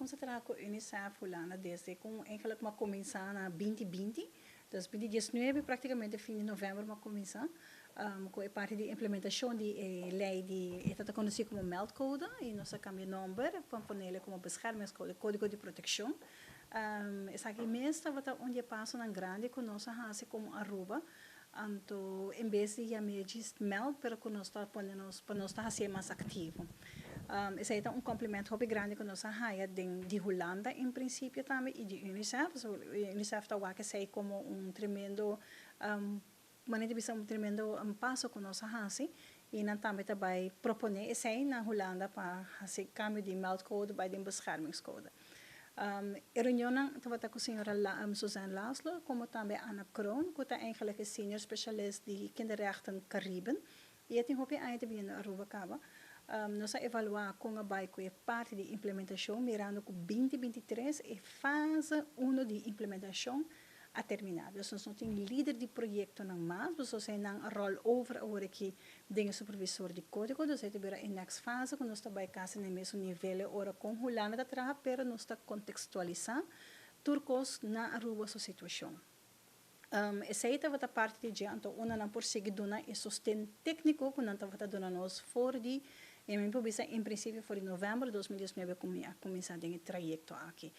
cuminsa traha cu UNICEF Hulanda desde cu eigenlijk m'a cuminsa na 2020. Dus 2019, practicamente fin di november, m'a cuminsa cu e parti di implementacion di ley di e ta conoci como meldcode y nos a cambia nomber pa pone como beschermingscode, codigo di proteccion. Esaki mes tabata un paso grandi cu nos a haci como Aruba. Anto, en bes di yama meld, pero cu nos ta poniendo pa nos ta haci mas activo. Esey ta un complimento hopi grandi cu nos a haya di Hulanda en principio tambe y di UNICEF. So, UNICEF ta wak esey como un tremendo manera di bisa, un tremendo paso cu nos a haci y nan tambe ta bay propone esey na Hulanda pa haci cambio di meldcode bay den beschermingscode. E reunion tabata cu señora Suzanne Laslo, como tambe Anna Kroon, cu ta eigenlijk een senior specialist di kinderrechten Cariben. Y tin hopi aña tambe na Aruba caba. Nos a evalua con a bay cu parti di implementacion, mirando cu 2023 e fase 1 di implementacion a termina. Dus nos no tin lider di proyecto nan mas, dus nan a roll over awor aki den supervisor di codigo, dus e bira e next fase, cu nos ta bay casi na mesun nivel ora cu Hulanda ta traha, pero nos ta contextualisa tur cos na Aruba su situacion. Esey tabata parti di anto unda nan por sigui duna e sosten tecnico cu nan tabata duna nos for di, y mi por bisa, en principio for di november di 2019 cu a cuminsa e trayecto aki.